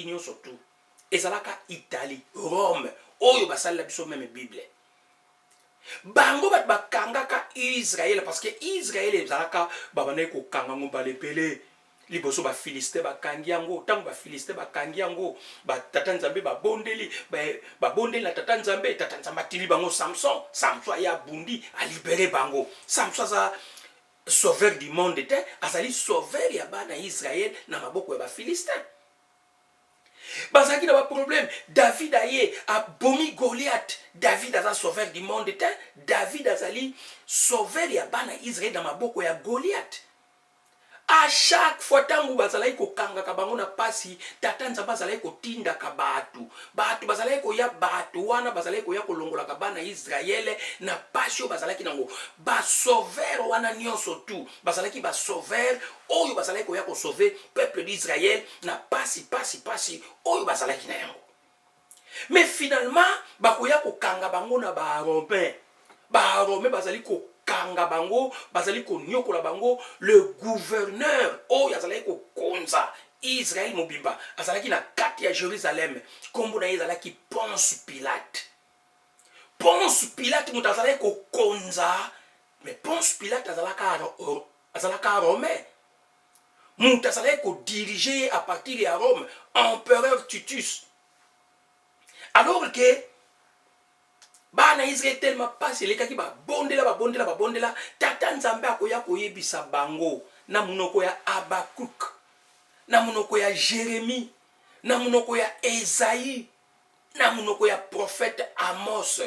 bapays nyonso tout ezalaka Italie, Rome oyo basalela biso meme Bible. Bango bato bakangaka Israël parce que Israël ezalaka babandaki kokanga ngo mbala ebele liboso ba Philistin bakangi yango. Ntango ba Philistin bakangi yango, ba tata Nzambe babondeli, babondeli na tata Nzambe, tata Nzambe atindi bango Samson. Samson aye abundi, alibere bango. Samson aza sauveur du monde te, azali sauveur ya bana Israël na maboko ya ba Philistin. Bazalaki na ba problème. David aye abomi Goliath. David aza sauveur du monde te, David azali sauveur ya bana Israël na maboko ya Goliath. A chaque fois tango bazalaki kokangaka bango na pasi, Tata Nzambe azalaki kotindaka bato. Bato bazalaki koya, bato wana bazalaki koya kolongolaka bana Israël na pasi oyo bazalaki nango. Ba sauveurs wana nionso tout bazalaki ba sauveurs oyo bazalaki koya ko sauver peuple d'Israël na pasi pasi pasi oyo bazalaki na yango. Mais finalement bakoya kokanga bango na ba romains. Ba romains bazali kokanga bango, bazali konyokola bango. Le gouverneur oyo azalaki kokonza Israël mobimba azalaki na kati ya Jerusalem, kombo na ye ezalaki Ponce Pilate. Ponce Pilate moto azalaki kokonza, mais Ponce Pilate azalaka azalaka romain. Moto azalaki ko diriger ye à partir ya Rome, empereur Titus. Alors que bana Israël tellement pasi elekaki, babondela babondela babondela, tata Nzambe akoya koyebisa bango na monoko ya Habakkuk, na monoko ya Jérémie, na monoko ya Esaïe, na monoko ya prophète Amos.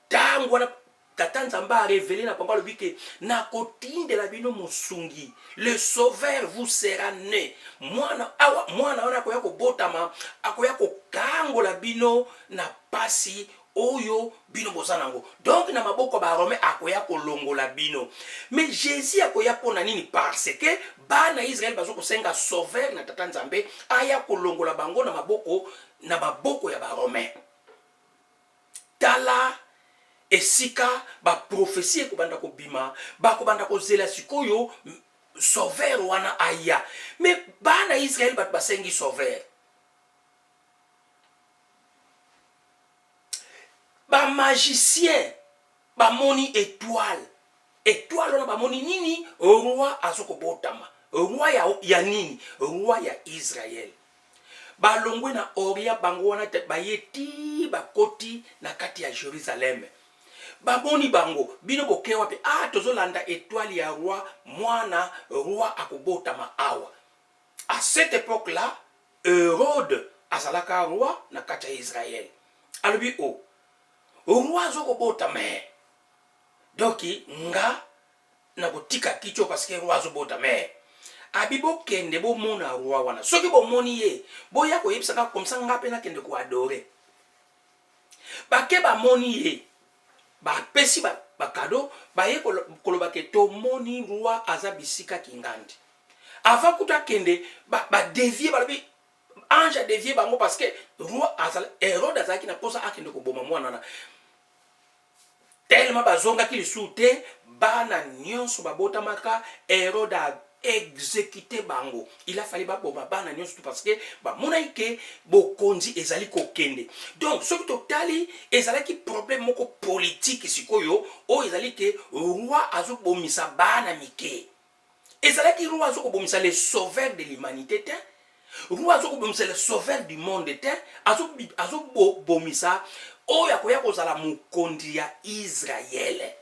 Tango wana Tata Nzambe a reveler na bango, alobi ke nakotindela bino mosungi, le sauveur vous sera ne. Mwana awa, mwana wana akoya kobotama, akoya kokangola bino na pasi oyo bino boza nango. Donc na maboko ya ba Romains akoya kolongola bino. Mais Jesus akoya pona nini? Parce que bana Israël bazo kosenga sauveur na Tata Nzambe aya kolongola bango na maboko na maboko ya ba Romains. Tala esika ba prophetie ekobanda kobima, bakobanda kozela sikoyo sauveur wana aya. Mais bana Israël bato basengi sauveur. Ba magiciens bamoni etoile, etoile wana bamoni nini? Roi azokobotama. Roi ya, ya nini? Roi ya Israël. Balongwe na Orient bango wana baye ti bakoti na kati ya Jerusalem. Bamoni bango, bino boke wapi? Ah, tozolanda etoile ya roi, mwana roi akobotama awa. À cette epoque là, Herode azalaka roi na kati ya Israël. Alobi o, oh, roi azokobotama eh. Donc nga nakotika kiti oyo parce que roi azobota mais abi bokende bomona roi wana, soki bomoni ye boya koyebisa nga, comme ça nga pe nakende ko adorer. Bake bamoni ye, bapesi ba cadeau, baye koloba ke tomoni roi aza bisika kingandi. Avant kutu akende ba, ba devier, balobi ange a devier bango parce que roi azala, Herode azalaki na posa akende koboma mwana wana. Tellement bazongaki lisusu te, bana nionso babotamaka, Herode a executer bango. Il a fallu baboma bana nionso tout parce que bamonaki ke bokonzi ezali kokende. Donc soki totali ezalaki problème moko politique sikoyo oyo ezali ke roi azobomisa bana mike. Ezalaki roi azo kobomisa le sauveur de l'humanite te, roi azo kobomisa le sauveur du monde te, azo azo bomisa oyo akoya kozala mokonzi ya Israël.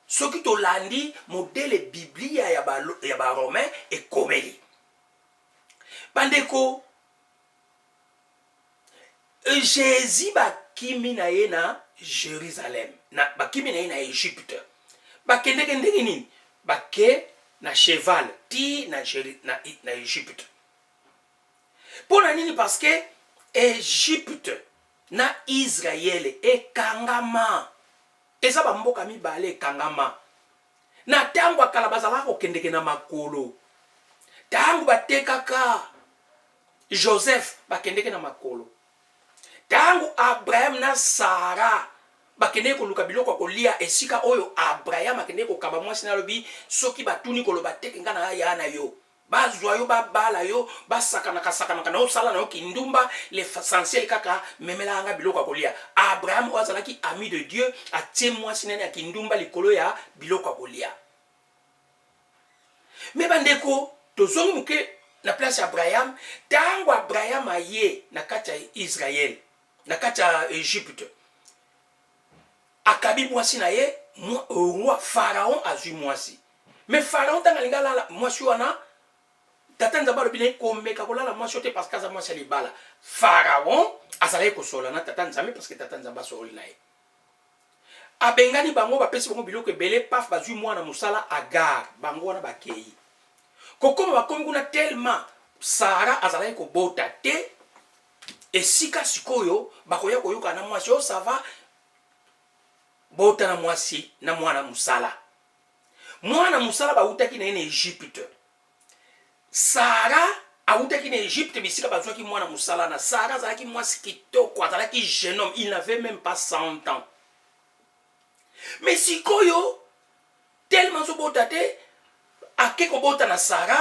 Soki tolandi modele Biblia ya ba ya ba Romains ekomeli. Bandeko, Jesus bakimi na ye na Jerusalem, na bakimi na ye na Egypte. Bakendeke ndenge nini? Bake na cheval ti na, na, na Egypte. Mpo na nini? Parce que Egypte na Israël ekangama, eza bamboka mibale ekangama. Na tango ya kala bazalaka kokendeke na makolo. Tango batekaka Joseph bakendeke na makolo. Tango Abraham na Sarah bakendeke koluka biloko ya kolia esika oyo Abraham akendeke kokaba mwasi na alobi soki batuni koloba te ke nga na ya na yo. Bazwa yo, babala yo, basakanaka sakanaka na yo, sala na yo kindumba, l'essentiel kaka memelaka nga biloko ya kolia. Abraham oyo azalaki ami de Dieu atie mwasi na ye ya kindumba likolo ya biloko ya kolia. Mais bandeko, tozongi moke na place ya Abraham. Tango Abraham aye na kati ya Israël, na kati ya Egypte, akabi mwasi na ye, roi Pharaon azwi mwasi. Mais Pharaon ntango alingi alala mwasi wana, tata Nzambe alobi na ye komeka kolala mwasi oyo te parce que aza mwasi ya libala. Pharaon azalaki kosolola na tata Nzambe parce que tata Nzambe asololi na ye. Abengani bango, bapesi bango biloko ebele, paf, bazwi mwana mosala Agar, bango wana bakei. Kokoma bakomi kuna tellement Sarah azalaki kobota te, esika sikoyo bakoya koyokana na mwasi oyo, ça va, bota na mwasi na mwana mosala. Mwana mosala bawutaki na ye na Egypte. Sara awutaki na Egypte bisika bazwaki mwana mosala na Sara azalaki mwasi kitoko, azalaki jeune homme, il n'avait même pas 100 ans. Mais sikoyo tellement azobota te, ake kobota na Sara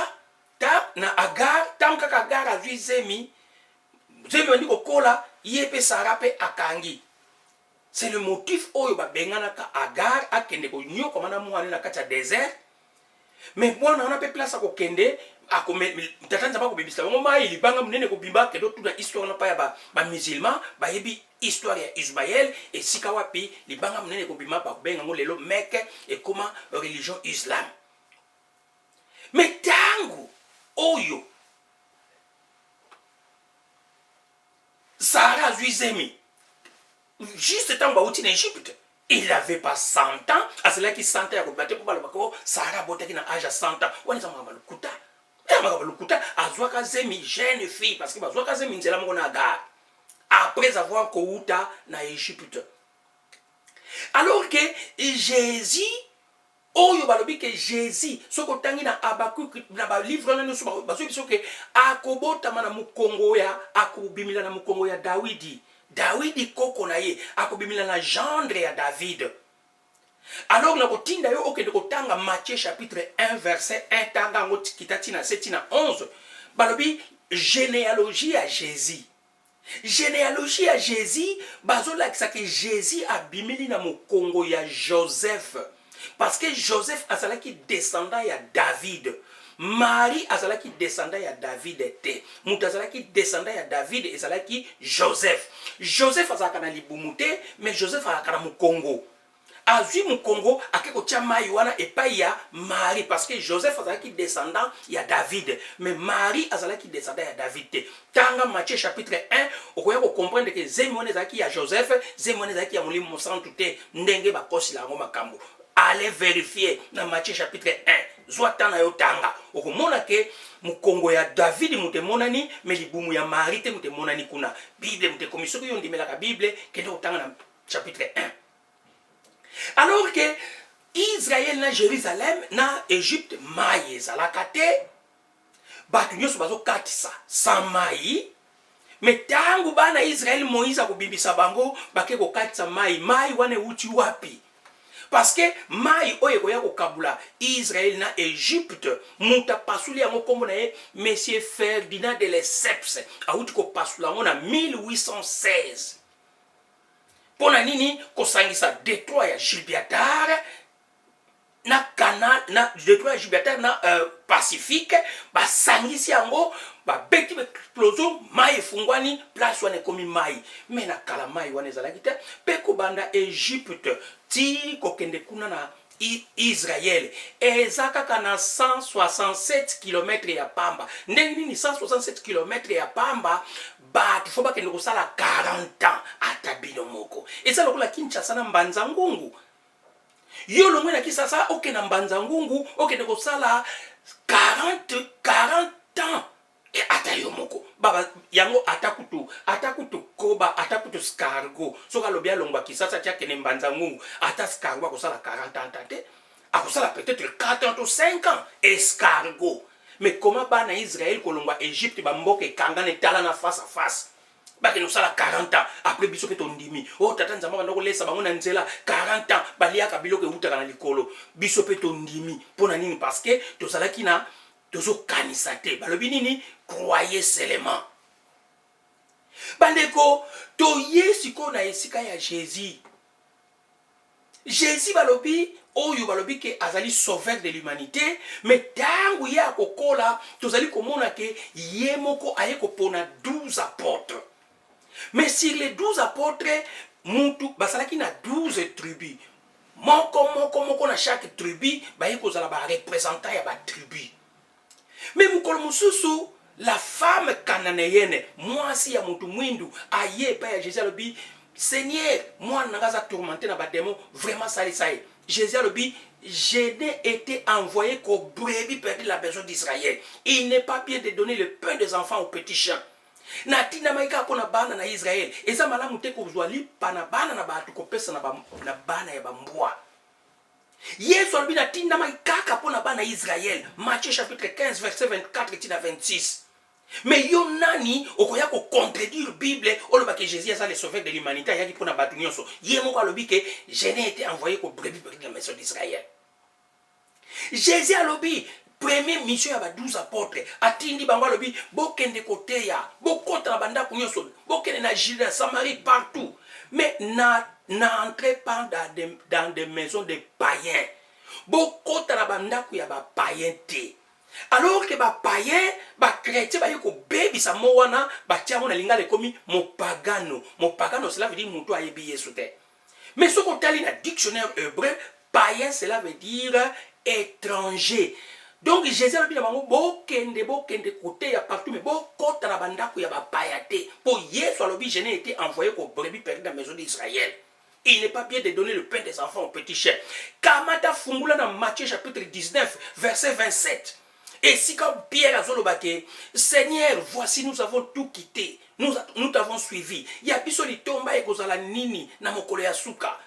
ta na Agar. Ntango kaka Agar azwi zemi, zemi bandi kokola, ye mpe Sara mpe akangi. C'est le motif oyo babenganaka Agar akende konyokwama na mwana na kati ya desert. Mais mwana wana mpe place akokende, tata Nzambe akobebisa bango mai, libanga monene kobimba. Kende otuna histoire wana pa ya bamusulman, bayebi histoire ya Ismaël, esika wapi libanga monene kobima, bakobenga yango lelo Mecque, ekoma religion islam. Mais ntango oyo Sara azwi zemi, juste ntango bauti na Egypte, il avait pas 100 ans, azalaki 100 ans ya kobima te mpo balobaka o Sara abotaki na age ya 100 ans. Wana eza makambo ya lokuta, eza makambo ya lokuta. Azwaka zemi jeune fille parce que bazwaka zemi nzela moko na Agar après avoir kouta na Egypte. Alors que Jésus oyo balobi ke Jésus, soki otangi na Habakuk, na balivre wana nyonso, bazoyebi biso ke akobotama na mokongo ya, akobimila na mokongo ya Dawidi. Dawidi koko na ye, akobimila na gendre ya David. Alors nakotinda yo okende kotanga Matthieu chapitre 1 verset 1, tanga yango kita tina se tina 11. Balobi généalogie ya Jésus. Genealogie ya Jesus, bazolakisa ke Jesus abimeli na mokongo ya Joseph parce que Joseph azalaki descendant ya David. Marie azalaki descendant ya David te. Moto azalaki descendant ya David ezalaki Joseph. Joseph azalaka na libumu te, mais Joseph azalaka na mokongo. Azwi mokongo, ake kotia mai wana epai ya Marie parce que Joseph azalaki descendant ya David, mais Marie azalaki descendant ya David te. Tanga Matthieu chapitre 1, okoya kocomprendre ke zemi wana ezalaki ya Joseph, zemi wana ezalaki ya Molimo Mosantu te, ndenge bakosila yango makambo. Allez verifier na Matthieu chapitre 1, zwa temps na yo tanga, okomona ke mokongo ya David moto emonani, mais libumu ya Marie te moto emonani kuna. Bible moto ekomi, soki yo ondimelaka Bible, kende kotanga na chapitre 1. Alors que Israël na Jérusalem na Egypte mai ezalaka te, bato nyonso bazokatisa sans mai. Mais ntango bana Israël, Moïse akobimisa bango, bake kokatisa mai, mai wana ewuti wapi? Parce que mai oyo ekoya kokabula Israël na Egypte, moto apasuli yango nkombo na ye Monsieur Ferdinand de Lesseps, awuti kopasula yango na 1816. Mpo na nini kosangisa detroit ya Gibraltar na canal, na detroit ya Gibraltar na Pacifique? Basangisi yango, babeti explosion, mai efungwani, place wana ekomi mai. Mais na kala mai wana ezalaki te. Mpe kobanda Egypte ti kokende kuna na Israël eza kaka na 167 km ya pamba. Ndenge nini 167 km ya pamba, bato fo bakende kosala 40 ans? Ata bino moko, eza lokola Kinshasa na Mbanza Ngungu. Yo longwe na Kisasa, okende na Mbanza Ngungu, okende kosala 40 ans. E ata yo moko baba yango, ata kutu koba, ata kutu scargo, soki alobi alongwa Kisasa ti akende Mbanza Ngungu, ata scargo akosala 40 ans te, akosala peut-être 4 ans to 5 ans, escargot. Mais comment bana Israël kolongwa Egypte, bamboka ekangana, etala na face à face, bakende kosala 40 ans? Après biso mpe tondimi o oh, tata Nzambe banda kolesa bango na nzela 40 ans, baliaka biloko ewutaka na likolo. Biso mpe tondimi. Mpo na nini? Parce que tozalaki na Tozokanisa te. Balobi nini? Croyez seulement. Bandeko, toye sikoyo na esika ya Jesus. Jesus balobi oyo balobi ke azali sauveur de l'humanité, mais tango ye akokola tozali komona ke ye moko aye kopona 12 apôtres. Mais sur les 12 apôtres, mutu bazalaki na 12 tribus. Moko moko moko na chaque tribu baye kozala ba representant ya ba tribu. Mais mokolo mosusu la femme cananéenne, mwasi ya motu mwindu, aye epai ya Jésus alobi, Seigneur, mwana na nga aza tourmenté na ba démons, vraiment salisa ye. Jésus alobi, je n'ai été envoyé qu'aux brebis perdues de la maison d'Israël. Il n'est pas bien de donner le pain des enfants aux petits chiens. Natindamaki kaka mpo na bana na Israël. Eza malamu te kozwa lipa na bana na bato kopesa na, ba, na bana ya bambwa. Yesu alobi natindamaki kaka mpo na bana Israël. Matthieu chapitre 15 verset 24 ti na 26. Mais yo nani okoya ko contredire Bible oloba ke Jésus aza le sauveur de l'humanité, ayaki mpo na bato nyonso. Ye moko alobi ke je n'ai été envoyé qu'aux brebis perdues de la maison d'Israël. Jésus alobi premier mission ya ba 12 apôtres, atindi bango alobi bokende koteya, bokota na bandako nyonso, bokende na Judée, na Samarie, partout, mais na n'entrez pas dans des maisons de païens, bokota na bandako ya ba païens te. Alors que ba païens, ba chrétiens baye kobebisa mo wana, batia yango na lingala ekomi mopagano. Mopagano cela veut dire moto ayebi Yesu te. Mais soki otali na dictionnaire hébreu, païen cela veut dire étranger. Donc Jésus alobi na bango bokende, bokende koteya partout, mais bokota na bandako ya bapaya te. Po Yesu alobi je n'ai été envoyé qu'aux brebis perdues de la maison d'Israël. Il n'est pas bien de donner le pain des enfants aux petits chiens. Kamata fungula na Matthieu chapitre 19 verset 27. Esika Pierre azoloba ke Seigneur, voici nous avons tout quitté, nous, nous t'avons suivi. Ya biso litomba ekozala nini na mokolo ya suka?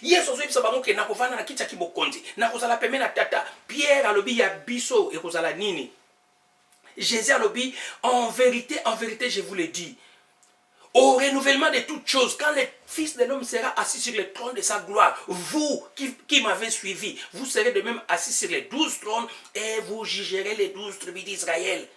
Yesu azoyebisa bango ke nakovanda na kiti ya kibokonzi, nakozala pembeni na tata. Pierre alobi ya biso ekozala nini? Jésus alobi, en vérité, en vérité, je vous le dis, au renouvellement de toutes choses, quand le Fils de l'homme sera assis sur le trône de sa gloire, vous qui m'avez suivi, vous serez de même assis sur les 12 trônes et vous jugerez les 12 tribus d'Israël.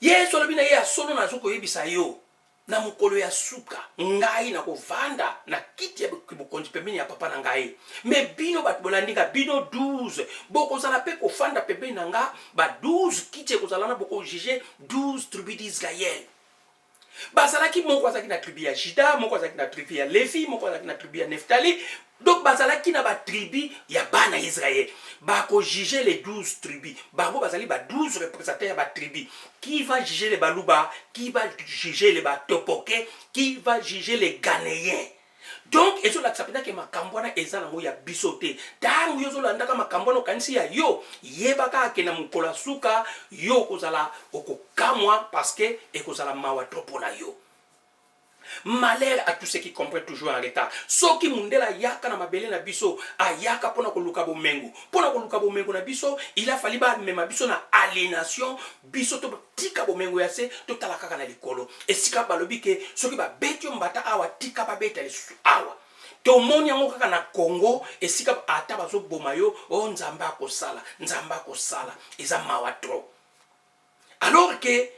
Yesu alobi na ye ya solo nazokoyebisa yo, na mokolo ya suka ngai nakovanda na kiti ya bokonzi pembeni ya papa na ngai. Me bino bato bolandi nga, bino 12 bokozala mpe kofanda pembeni na nga, ba 12 kiti ekozala na bokojuge 12 tribus d'Israël. Bazalaki, moko azalaki na tribu ya Juda, moko azalaki na tribu ya Levi, moko azalaki na tribu ya Neftali. Donc bazalaki na batribu ya bana Israël. Bakojuge les 12 tribus. Bango bazali ba 12 représentants ya batribu. Qui va juger les Baluba? Qui va juger les Batopoke? Qui va juger les Ghanéens? Donc ezolakisa mpenza ke makambo wana eza nango ya biso te. Ntango yo ozolandaka makambo wana okanisi ya yo, yeba kaka ke na mokolo ya suka yo okozala okokamwa, parce que ekozala mawa trop mpo na yo. Malheur à tous ceux qui comprennent toujours en retard. Soki mundele ayaka na mabele na biso, ayaka mpona koluka bomengo. Mpona koluka bomengo na biso, il a fallu bamema biso na aliénation, biso totika bomengo ya se, totala kaka na likolo. Esika balobi ke soki babeti yo mbata awa, tika babeta lisusu awa. Tomoni yango kaka na Congo, esika ata bazoboma yo, o Nzambe akosala, Nzambe akosala. Eza mawa trop. Alors que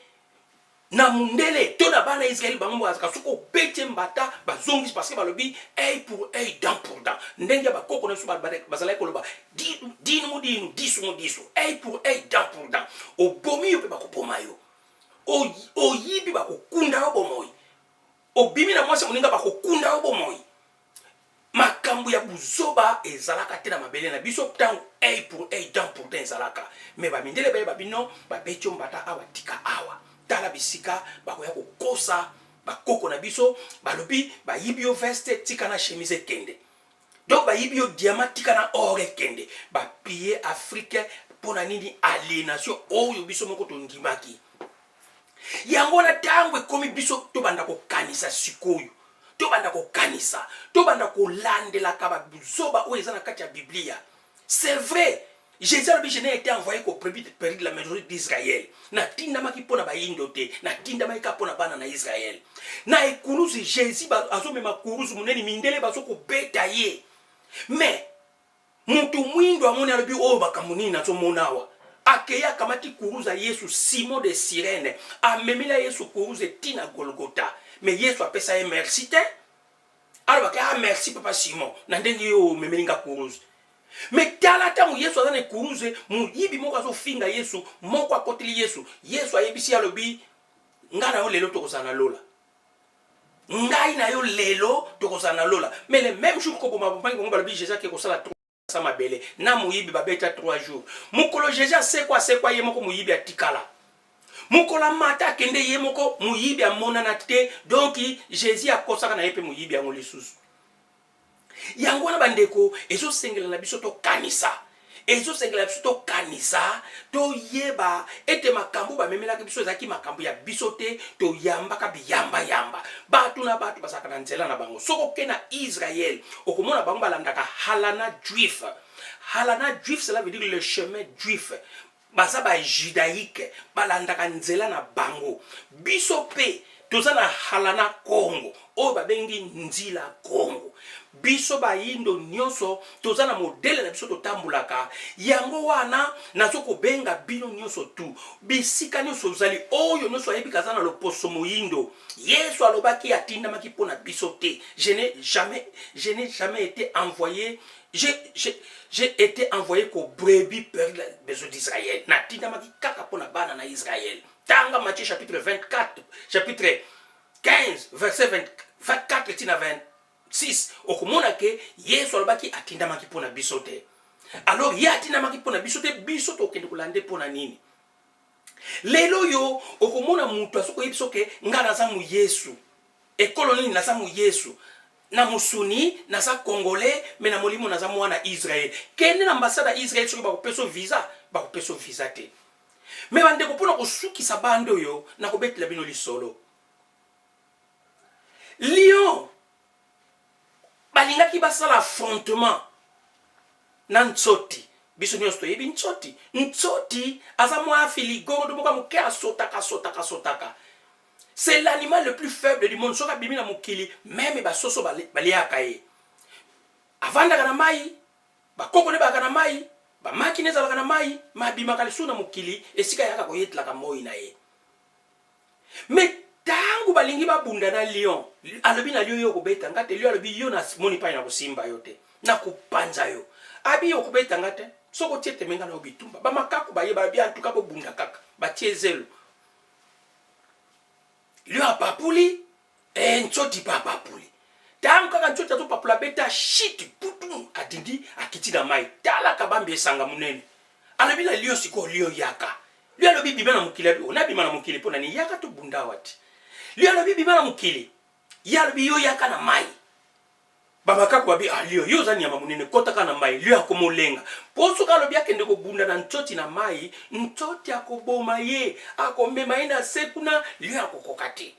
na mundele to na bana Israël, bango bazalaka soki obeti mbata bazongisi, parce que balobi œil pour œil, dent pour dent. Ndenge ya bakoko na biso bazalaki koloba dinu mu dinu, disu mu disu, œil pour œil, dent pour dent. Obomi yo mpe bakoboma yo, oyibi bakokunda yo bomoi, obimi na mwasi moninga bakokunda yo bomoi. Makambo ya buzoba ezalaka te na mabele na biso ntango œil pour œil, dent pour dent ezalaka. Me bamindele bayeba bino babeti yo mbata awa, tika awa. Tala bisika bakoya kokosa bakoko na biso, balobi bayibi yo veste, tika na chemise ekende. Donc bayibi yo diamant, tika na or ekende. Bapille Afrique mpo na nini? Aliénation oyo biso moko tondimaki yango wana. Ntango ekomi biso tobanda kokanisa sikoyo, tobanda kokanisa, tobanda kolandelaka babuzoba oyo eza na kati ya Biblia. C'est vrai, Jésus alobi je n'ai été envoyé qu'aux brebis perdues de la maison d'Israël. Natindamaki mpo na bayindo te, natindamaki kaka mpo na bana na Israël. Na ekuluzu, Jésus azomema kuruzu monene, mindele bazokobeta ye, mais moto mwindo amoni, alobi oyo makambo nini nazomona awa? Akei akamati kuruze ya Yesu, Simon de Cyrène, amemela Yesu kuruze ti na Golgotha. Mais Yesu apesa ye merci te. Alobaki, ah merci papa Simon, na ndenge yo omemeli nga kuruze. Mais tala ntango Yesu aza na ekuruze, moyibi moko azofinga Yesu, moko akoteli Yesu. Yesu ayebisi ye, alobi, nga na yo lelo tokozala na lola. Ngai na yo lelo tokozala na lola. Mais le même jour koboma bomaki bango, balobi Jésus ake kosala sa mabele na moyibi, babeta 3 jours. Mokolo Jésus asekwa, asekwa ye moko, moyibi atikala. Mokolo amata akende ye moko, moyibi amonana te. Donc Jésus akosaka na ye mpe moyibi yango lisusu. Yango wana bandeko, ezosengela na biso tokanisa, ezosengela biso tokanisa, toyeba ete makambo bamemelaki biso ezalaki makambo ya biso te. Toyambaka biyambayamba. Bato na bato bazalaka na nzela na bango. Soki oke na Israel, okomona bango balandaka halana juif. Halana juif, cela veut dire le chemin juif. Baza bajudaïque, balandaka nzela na bango. Biso mpe toza na halana Kongo oyo babengi nzila Kongo. Biso bayindo nyonso toza na modèle na biso totambolaka. Yango wana nazo kobenga bino nyonso tu, bisika nyonso ozali, oyo nyonso ayebi kaza na loposo moyindo. Yesu alobaki atindamaki mpo na biso te. Je n'ai jamais été envoyé, j'ai été envoyé qu'aux brebis perdues de la maison d'Israël. Natindamaki kaka mpo na bana na Israël. Tanga Matthieu chapitre 24, chapitre 15, verset 20, 24 tina 26, okomona ke Yesu alobaki atindamaki mpo na biso te. Alors ye atindamaki mpo na biso te, biso tokende kolanda mpo na nini? Lelo oyo okomona moto azoki koyebi soki ngai naza moyesu, ekolo nini, naza moyesu na mosuni, naza Congolais, mais na molimo naza mwana Israel. Kende na ambassade ya Israel, soki bakopesa visa, bakopesa visa te. Mais bandeko, mpona kosukisa bande oyo, nakobetela bino lisolo. Lion balingaki basala affrontement na ntsoti. Biso nyonso toyebi ntsoti. Ntsoti aza mwa filigordo moko moke, asotaka, asotaka, asotaka. C'est l'animal le plus faible du monde. Soki abimi na mokili, même basoso baliaka ye. Avandaka na mai, bakoko nde bayaka na mai, bamakina ezalaka na mai, ma abimaka lisusu na mokili esika ayaka koyetelaka moi na ye. Mais ntango balingi babunda na lion, alobi na lion: "Yo okobeta nga te." Lion alobi: "Yo namoni pai na kosimba yo te, nakopanza yo." Abi: "Okobeta nga te, soki otie teme nga na yo bitumba." Bamakaku baye, balobi: "Antuka bobunda kaka." Batie zelo, lion apapuli e, ntsoti mpe apapuli. Ntango kaka ntsoti azopapula, beta shit, putu, adindi, akiti na mai. Talaka bambi esanga monene. Alobi na lion: "Sikoyo lion, yaka." Lion alobi: "Bima na mokili." Abi: "Onabima na mokili mpo na nini? Yaka tobunda awa te." Lion alobi: "Bima na mokili." Ye alobi: "Yo yaka na mai." Bamakaku babi: "Ah lion, yo oza nyama monene, kɔtaka na mai." Lion akomolenga, mpo soki alobi akende kobunda na ntsoti na mai, ntsoti akoboma ye, akomema ye na se kuna, lion akokoka te.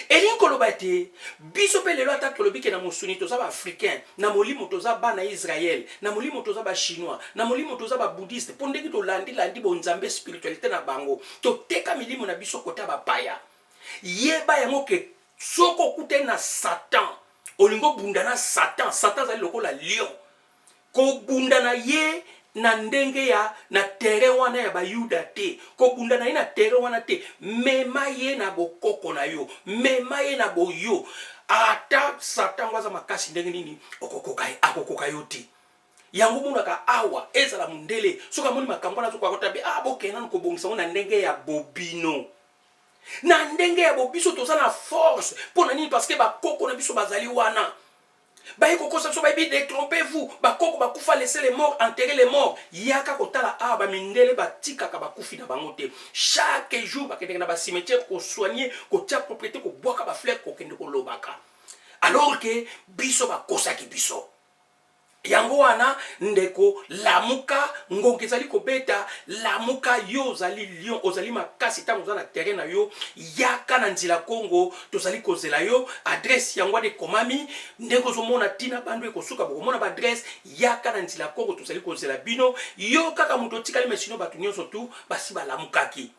Elingi koloba ete biso mpe lelo, ata tolobi ke na mosuni toza baafricain, na molimo toza bana Israel, na molimo toza bachinois, na molimo toza babouddhiste, mpo ndenge tolandilandi bonzambe, spiritualité na bango, toteka milimo na biso kota bapaya. Yeba yango ke soki okutani na Satan, olingi obunda na Satan, Satan azali lokola lion. Kobunda na ye na ndenge ya na terrain wana ya bayuda te, kobunda na ye na terrain wana te. Mema ye na bokoko na yo, mema ye na boyo. Ata Satan ngo aza makasi ndenge nini, okokoka ye, akokoka yo te. Yango monaka awa, ezala mondele, soki amoni makambo wana, azokoka kota be: "Ah, bokende nanu kobongisa ngo na ndenge ya bobino, na ndenge ya bobiso." Toza na force. Mpo na nini? Parce que bakoko na biso bazali wana, baye kokosa biso, bayebi. Détrompez-vous, bakoko bakufa, laissez les morts enterrer les morts. Yaka kotala awa, bamindele batikaka bakufi na bango te. Chaque jour bakendeke na bacimetière kosoigner, kotia propriété, kobwaka bafleur, kokende kolobaka, alors ke biso bakosaki biso. Yango wana ndeko, lamuka, ngonga ezali kobeta. Lamuka, yo ozali lion, ozali makasi ntango oza na terrain na yo. Yaka na nzela Kongo, tozali kozela yo. Adresse yango wana ekomami ndenge ozomona ntina bando ekosuka, bokomona baadresse. Yaka na nzela Kongo, tozali kozela bino. Yo kaka moto otikali, mais sinon bato nyonso tu basi balamukaki.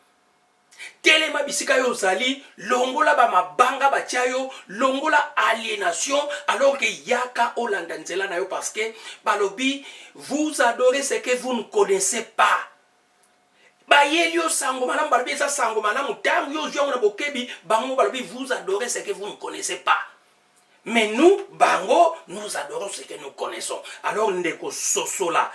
Telema bisika yo ozali, longola bamabanga batia yo, longola aliénation, alors que yaka olanda nzela na yo, parce que balobi: "Vous adorez ce que vous ne connaissez pas." Bayeli yo sango malamu, balobi eza sango malamu. Ntango yo ozwi yango na bokebi, bango moko balobi: vous adorez ce que vous ne connaissez pas, mais nous, bango, nous adorons ce que nous connaissons. Alors ndeko, sosola.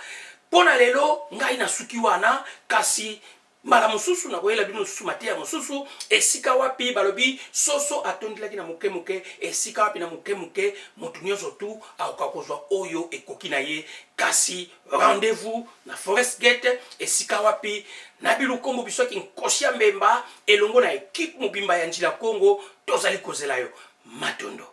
Mpo na lelo, ngai nasuki wana, kasi mbala mosusu nakoyela bino mosusu mateya mosusu, esika wapi balobi soso atondelaki na moke moke, esika wapi na moke moke moto nyonso tu akoka kozwa oyo ekoki na ye. Kasi rendez-vous na Forest Gate, esika wapi na bilukombo bisoki Nkosi ya Mbemba elongo na ekipe mobimba ya Njila Kongo tozali kozela yo. Matondo.